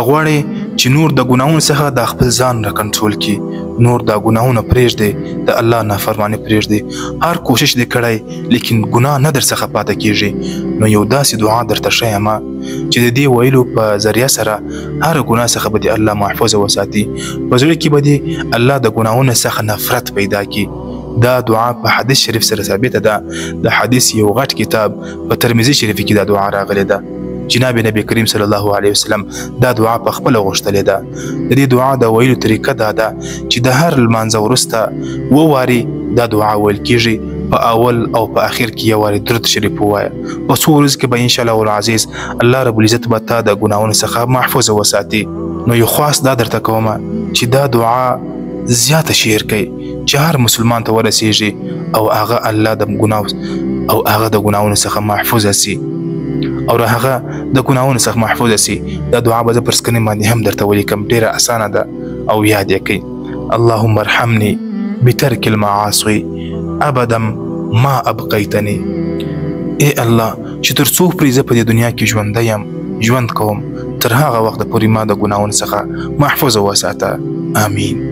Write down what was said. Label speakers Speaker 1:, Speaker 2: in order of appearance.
Speaker 1: غواړې چې نور د ګناهونو څخه د خپل ځان را کنټرول کړي، نور دا ګناهونه پرېږدې، د الله نافرماني پرېږدې، هر کوشش دې کړی لیکن ګناه نه در څخه پاته کیږي، نو یو داسې دعا درته ښیم چې د دې ویلو په ذریعه سره هر ګناه څخه به دې الله محفوظ وساتي، په زړه کې به دې الله د ګناهونو څخه نفرت پیدا کړي. دا دعا په حدیث شریف سره ثابته ده. د حدیث یو غټ کتاب په ترمذي شریف کې دا دعا راغلې ده. جناب نبی کریم صلی الله علیه وسلم دا دعا په خپله غوښتلې ده. د دې دعا د ویلو طریقه دا ده چې د هر لمانځه وروسته وواري دا دعا ویل کیږي. په اول او په اخر کې یو واري درود شریف ووایه. په څو ورځو کې به ان شاء الله العزیز الله رب العزت به تا د ګناهونو څخه محفوظ وساتي. نو یو خواست دا درته کوم چې دا دعا زیاته شیر کړئ چې هر مسلمان ته ورسیږي او هغه الله د ګناو او هغه د ګناهونو څخه محفوظ سي او هغه د ګناهونو څخه محفوظ سي. دا دعا به زه پر سکرین باندې هم درته ولیکم، ډېره اسانه ده او یاد یې کړئ. اللهم ارحمني بترک المعاصي ابدا ما ابقیتني. ای الله چې تر څو پورې زه په دې دنیا کې ژوندی یم، ژوند کوم، تر هغه وخته پورې ما د ګناهونو څخه محفوظ وساته. آمین.